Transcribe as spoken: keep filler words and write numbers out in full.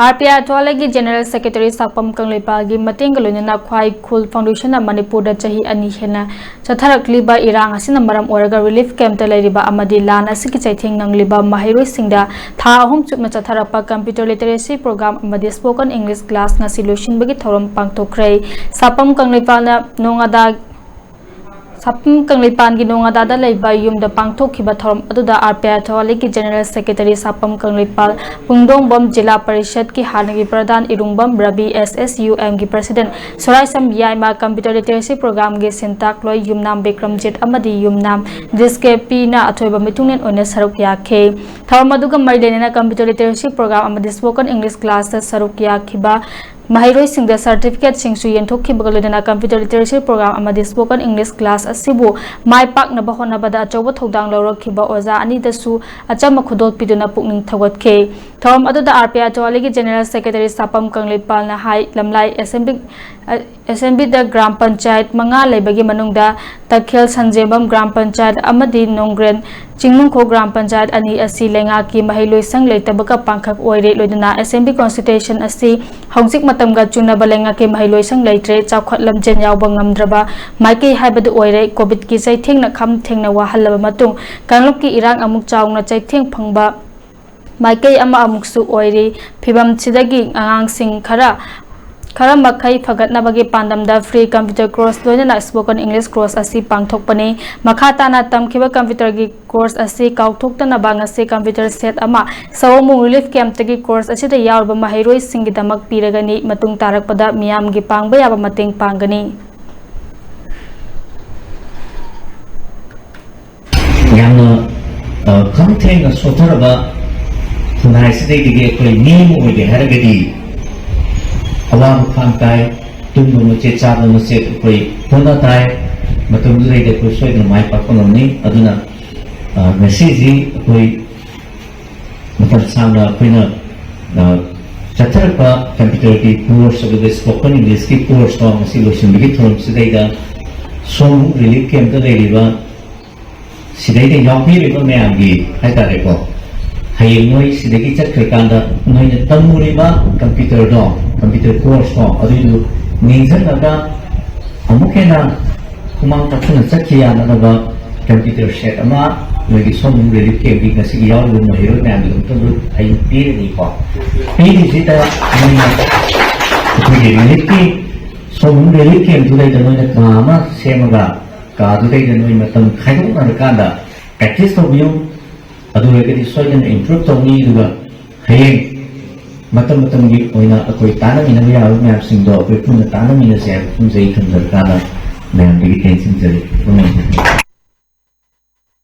R P I ꯊꯧꯕꯥꯜꯒꯤ general secretary Sapam ꯀꯪꯂꯩꯄꯥꯜꯒꯤ ꯃꯇꯦꯡꯒ ꯂꯣꯏꯅꯅ ꯈ꯭ꯋꯥꯏ ꯈꯨꯜ ꯐꯥꯎꯟꯗꯦꯁꯟꯅ ꯃꯅꯤꯄꯨꯔꯗ ꯆꯍꯤ ꯑꯅꯤ ꯍꯦꯟꯅ ꯆꯠꯊꯔꯛꯂꯤꯕ ꯏꯔꯥꯡ ꯑꯁꯤꯅ ꯃꯔꯝ ꯑꯣꯏꯔꯒ ꯔꯤꯂꯤꯐ ꯀꯦꯝꯞꯇ ꯂꯩꯔꯤꯕ ꯑꯃꯗꯤ ꯂꯥꯟ ꯑꯁꯤꯒꯤ ꯆꯩꯊꯦꯡ ꯅꯪꯂꯤꯕ ꯃꯍꯩꯔꯣꯏꯁꯤꯡꯗ ꯊꯥ ꯑꯍꯨꯝ ꯆꯨꯞꯅ ꯆꯠꯊꯔꯛꯄ ꯀꯝꯄ꯭ꯌꯨꯇꯔ ꯂꯤꯇꯔꯦꯁꯤ ꯄ꯭ꯔꯣꯒ꯭ꯔꯥꯝ ꯑꯃꯗꯤ ꯁ꯭ꯄꯣꯀꯟ ꯏꯪꯂꯤꯁ ꯀ꯭ꯂꯥꯁ ꯉꯁꯤ ꯂꯣꯏꯁꯤꯟꯕꯒꯤ ꯊꯧꯔꯝ ꯄꯥꯡꯊꯣꯛꯈ꯭ꯔꯦ꯫ ꯁꯥꯄꯝ ꯀꯪꯂꯩꯄꯥꯜꯅ ꯅꯣꯡꯉꯥꯗꯥ ꯁꯥꯄꯝ ꯀꯪꯂꯩꯄꯥꯜꯒꯤ ꯅꯣꯡꯉꯥꯗꯥꯗ ꯂꯩꯕ ꯌꯨꯝꯗ ꯄꯥꯡꯊꯣꯛꯈꯤꯕ ꯊꯧꯔꯝ ꯑꯗꯨꯗ ꯑꯥꯔ ꯄꯤ ꯑꯥꯏ ꯊꯧꯕꯥꯜꯒꯤ ꯖꯦꯅꯔꯦꯜ ꯁꯦꯀ꯭ꯔꯦꯇꯔꯤ ꯁꯥꯄꯝ ꯀꯪꯂꯩꯄꯥꯜ, ꯄꯨꯡꯗꯣꯡꯕꯝ ꯖꯤꯂꯥ ꯄꯔꯤꯁꯠꯀꯤ ꯍꯥꯟꯅꯒꯤ pradhan Irungbam Rabi, S S U ꯑꯦꯝꯒꯤ president Soraisam Yaima, computer literacy ꯄ꯭ꯔꯣꯒ꯭ꯔꯥꯝꯒꯤ ꯁꯤꯟꯇꯥꯛꯂꯣꯏ ꯌꯨꯝꯅꯥꯝ ꯕꯤꯀ꯭ꯔꯝꯖꯤꯠ ꯑꯃꯗꯤ ꯌꯨꯝꯅꯥꯝ ꯗꯤꯁꯀꯦꯄꯤꯅ ꯑꯊꯣꯏꯕ ꯃꯤꯊꯨꯡꯂꯦꯟ ꯑꯣꯏꯅ ꯁꯔꯨꯛ ꯌꯥꯈꯤ꯫ ꯊꯧꯔꯝ ꯑꯗꯨꯒ ꯃꯔꯤ ꯂꯩꯅꯅ ꯀꯝꯄ꯭ꯌꯨꯇꯔ ꯂꯤꯇꯔꯦꯁꯤ ꯄ꯭ꯔꯣꯒ꯭ꯔꯥꯝ ꯑꯃꯗꯤ ꯁ꯭ꯄꯣꯀꯟ ꯏꯪꯂꯤꯁ ꯀ꯭ꯂꯥꯁꯇ ꯁꯔꯨꯛ ꯌꯥꯈꯤꯕ ꯃꯍꯩꯔꯣꯏꯁꯤꯡꯗ ꯁꯔꯇꯤꯐꯤꯀꯦꯠꯁꯤꯡꯁꯨ ꯌꯦꯟꯊꯣꯛꯈꯤꯕꯒ ꯂꯣꯏꯅꯅ ꯀꯝꯄ꯭ꯌꯨꯇꯔ ꯂꯤꯇꯔꯦꯁꯤ ꯄ꯭ꯔꯣꯒ꯭ꯔꯥꯝ ꯑꯃꯗꯤ ꯁ꯭ꯄꯣꯀꯟ ꯏꯪꯂꯤꯁ ꯀ꯭ꯂꯥꯁ ꯑꯁꯤꯕꯨ ꯃꯥꯏ ꯄꯥꯛꯅꯕ ꯍꯣꯠꯅꯕꯗ ꯑꯆꯧꯕ ꯊꯧꯗꯥꯡ ꯂꯧꯔꯛꯈꯤꯕ ꯑꯣꯖꯥ ꯑꯅꯤꯗꯁꯨ ꯑꯆꯝꯕ ꯈꯨꯗꯣꯜ ꯄꯤꯗꯨꯅ ꯄꯨꯛꯅꯤꯡ ꯊꯧꯒꯠꯈꯤ꯫ ꯊꯧꯔꯝ ꯑꯗꯨꯗ ꯑꯥꯔ ꯄꯤ ꯑꯥꯏ ꯊꯧꯕꯥꯜꯒꯤ ꯖꯦꯅꯔꯦꯜ ꯁꯦꯀ꯭ꯔꯦꯇꯔꯤ ꯁꯥꯄꯝ ꯀꯪꯂꯩꯄꯥꯜꯅ ꯍꯥꯏ, ꯂꯝꯂꯥꯏ ꯑꯦꯁꯦꯝꯕ꯭ꯂꯤ, ꯑꯦꯁꯦꯝꯕ꯭ꯂꯤꯗ ꯒ꯭ꯔꯥꯝ ꯄꯟꯆꯥꯌꯠ ꯃꯉꯥ ꯂꯩꯕꯒꯤ ꯃꯅꯨꯡꯗ ꯇꯈꯦꯜ ꯁꯟꯖꯦꯝꯕꯝ ꯒ꯭ꯔꯥꯝ ꯄꯟꯆꯥꯌꯠ ꯑꯃꯗꯤ ꯅꯣꯡꯒ꯭ꯔꯦꯟ ꯆꯤꯡꯅꯨꯡꯈꯣꯛ ꯒ꯭ꯔꯥꯝ ꯄꯟꯆꯥꯌꯠ ꯑꯅꯤ ꯑꯁꯤ ꯂꯩꯉꯥꯛꯀꯤ ꯃꯍꯩꯂꯣꯏꯁꯪ ꯂꯩꯇꯕꯒ ꯄꯥꯡꯈꯛ ꯑꯣꯏꯔꯦ, ꯂꯣꯏꯅꯅ ꯑꯦꯁꯦꯝꯕ꯭ꯂꯤ ꯀꯣꯟꯁꯇꯤꯇ꯭ꯌꯨꯁꯟ ꯑꯁꯤ ꯍꯧꯖꯤꯛ ꯃꯇꯝꯒ ꯆꯨꯅꯕ ꯂꯩꯉꯥꯛꯀꯤ ꯃꯍꯩꯂꯣꯏꯁꯪ ꯂꯩꯇ꯭ꯔꯦ, ꯆꯥꯎꯈꯠ ꯂꯝꯖꯦꯜ ꯌꯥꯎꯕ ꯉꯝꯗ꯭ꯔꯕ ꯃꯥꯏꯀꯩ ꯍꯥꯏꯕꯗꯨ ꯑꯣꯏꯔꯦ꯫ ꯀꯣꯚꯤꯗꯀꯤ ꯆꯩꯊꯦꯡꯅ ꯈꯝ ꯊꯦꯡꯅ ꯋꯥꯍꯜꯂꯕ ꯃꯇꯨꯡ ꯀꯥꯡꯂꯨꯞꯀꯤ ꯏꯔꯥꯡ ꯑꯃꯨꯛ ꯆꯥꯎꯅ ꯆꯩꯊꯦꯡ ꯐꯪꯕ ꯃꯥꯏꯀꯩ ꯑꯃ ꯑꯃꯨꯛꯁꯨ ꯑꯣꯏꯔꯤ꯫ ꯐꯤꯕꯝꯁꯤꯗꯒꯤ ꯑꯉꯥꯡꯁꯤꯡ ꯈꯔ ꯈꯔ ꯃꯈꯩ ꯐꯒꯠꯅꯕꯒꯤ ꯄꯥꯟꯗꯝꯗ ꯐ꯭ꯔꯤ ꯀꯝꯄ꯭ꯌꯨꯇꯔ ꯀꯣꯔꯁ ꯂꯣꯏꯅꯅ ꯁ꯭ꯄꯣꯀꯟ ꯏꯪꯂꯤꯁ ꯀꯣꯔꯁ ꯑꯁꯤ ꯄꯥꯡꯊꯣꯛꯄꯅꯤ꯫ ꯃꯈꯥ ꯇꯥꯅ ꯇꯝꯈꯤꯕ ꯀꯝꯄ꯭ꯌꯨꯇꯔꯒꯤ ꯀꯣꯔꯁ ꯑꯁꯤ ꯀꯥꯎꯊꯣꯛꯇꯅꯕ ꯉꯁꯤ ꯀꯝꯄ꯭ꯌꯨꯇꯔ ꯁꯦꯠ ꯑꯃ ꯁꯑꯣꯝꯕꯨꯡ ꯔꯤꯂꯤꯐ ꯀꯦꯝꯞꯇꯒꯤ ꯀꯣꯔꯁ ꯑꯁꯤꯗ ꯌꯥꯎꯔꯤꯕ ꯃꯍꯩꯔꯣꯏꯁꯤꯡꯒꯤꯗꯃꯛ ꯄꯤꯔꯒꯅꯤ꯫ ꯃꯇꯨꯡ ꯇꯥꯔꯛꯄꯗ ꯃꯤꯌꯥꯝꯒꯤ ꯄꯥꯡꯕ ꯌꯥꯕ ꯃꯇꯦꯡ ꯄꯥꯡꯒꯅꯤ꯫ ꯌꯥꯝꯅ, ꯑ, ꯈꯝ ꯊꯦꯡꯅ ꯁꯣꯠꯊꯔꯕ ꯈꯨꯟꯅꯥꯏꯁꯤꯗꯒꯤꯗꯤ ꯑꯩꯈꯣꯏ ꯃꯤ ꯑꯃ ꯑꯣꯏꯒꯦ ꯍꯥꯏꯔꯒꯗꯤ ꯑꯋꯥꯕ ꯈꯥꯡ ꯇꯥꯏ, ꯇꯨꯝꯕ ꯃꯆꯦꯠ, ꯆꯥꯕ ꯃꯆꯦꯠ ꯑꯩꯈꯣꯏ ꯍꯣꯠꯅ ꯇꯥꯏ, ꯃꯇꯝꯗꯨꯗꯩꯗ ꯑꯩꯈꯣꯏ ꯁꯣꯏꯗꯅ ꯃꯥꯏ ꯄꯥꯛꯄ ꯉꯝꯅꯤ꯫ ꯑꯗꯨꯅ, ꯑ, ꯉꯁꯤꯁꯤ ꯑꯩꯈꯣꯏ ꯃꯇꯝ ꯁꯥꯡꯅ ꯑꯩꯈꯣꯏꯅ, ꯑ, ꯆꯠꯊꯔꯛꯄ ꯀꯝꯄ꯭ꯌꯨꯇꯔꯒꯤ ꯀꯣꯔꯁ, ꯑꯗꯨꯒ ꯁ꯭ꯄꯣꯀꯟ ꯏꯪꯂꯤꯁꯀꯤ ꯀꯣꯔꯁ ꯐꯥꯎ ꯉꯁꯤ ꯂꯣꯏꯁꯤꯟꯕꯒꯤ ꯊꯧꯔꯝꯁꯤꯗꯩꯗ ꯁꯣꯝ ꯔꯤꯂꯤꯐ ꯀꯦꯝꯞꯇ ꯂꯩꯔꯤꯕ ꯁꯤꯗꯩꯗ ꯌꯥꯎꯕꯤꯔꯤꯕ ꯃꯌꯥꯝꯒꯤ ꯍꯥꯏꯇꯥꯔꯦꯀꯣ, ꯍꯌꯦꯡ ꯅꯣꯏ ꯁꯤꯗꯒꯤ ꯆꯠꯈ꯭ꯔꯀꯥꯟꯗ ꯅꯣꯏꯅ ꯇꯝꯃꯨꯔꯤꯕ ꯀꯝꯄ꯭ꯌꯨꯇꯔꯗꯣ, ꯀꯝꯄ꯭ꯌꯨꯇꯔ ꯀꯣꯔꯁꯇꯣ, ꯑꯗꯨꯏꯗꯨ ꯅꯤꯡꯁꯤꯡꯉꯒ ꯑꯃꯨꯛ ꯍꯦꯟꯅ ꯈꯨꯃꯥꯡ ꯆꯥꯎꯁꯤꯟꯅ ꯆꯠꯈꯤ ꯌꯥꯅꯅꯕ ꯀꯝꯄ꯭ꯌꯨꯇꯔ ꯁꯦꯠ ꯑꯃ ꯅꯣꯏꯒꯤ ꯁꯣꯝ ꯔꯤꯂꯤꯐ ꯀꯦꯝꯒꯤ ꯉꯁꯤꯒꯤ ꯌꯥꯎꯔꯤꯕ ꯃꯍꯩꯔꯣꯏ ꯃꯌꯥꯝꯒꯤꯗꯃꯛꯇꯁꯨ ꯑꯩ ꯄꯤꯔꯅꯤꯀꯣ꯫ ꯄꯤꯔꯤꯁꯤꯗ ꯅꯣꯏꯅ ꯑꯩꯈꯣꯏꯒꯤ ꯔꯤꯂꯤꯐꯀꯤ ꯁꯣꯝ ꯔꯤꯂꯤꯐ ꯀꯦꯝꯗꯨꯗꯩꯗ ꯅꯣꯏꯅ ꯀꯥ ꯑꯃ ꯁꯦꯝꯃꯒ ꯀꯥꯗꯨꯗꯩꯗ ꯅꯣꯏ ꯃꯇꯝ ꯈꯥꯏꯗꯣꯛꯅꯔꯀꯥꯟꯗ ꯄ꯭ꯔꯦꯛꯇꯤꯁ ꯇꯧꯕꯤꯌꯨ꯫ ꯑꯗꯨ ꯑꯣꯏꯔꯒꯗꯤ ꯁꯣꯏꯗꯅ ꯏꯝꯄ꯭ꯔꯨꯚ ꯇꯧꯅꯤ꯫ ꯑꯗꯨꯒ ꯍꯌꯦꯡ ꯃꯇꯝ ꯃꯇꯝꯒꯤ ꯑꯣꯏꯅ ꯑꯩꯈꯣꯏ ꯇꯥꯟꯅꯃꯤꯟꯅꯕ ꯌꯥꯕ ꯃꯌꯥꯝꯁꯤꯡꯗꯣ ꯑꯩꯈꯣꯏ ꯄꯨꯟꯅ ꯇꯥꯟꯅꯃꯤꯟꯅꯁꯦ ꯍꯥꯏꯕ ꯋꯥꯐꯝꯁꯦ ꯑꯩ ꯊꯝꯖꯔꯀꯥꯟꯗ ꯃꯌꯥꯝꯗꯒꯤ ꯇꯦꯟꯁꯤꯟꯖꯔꯤ꯫ ꯄꯨꯟꯅ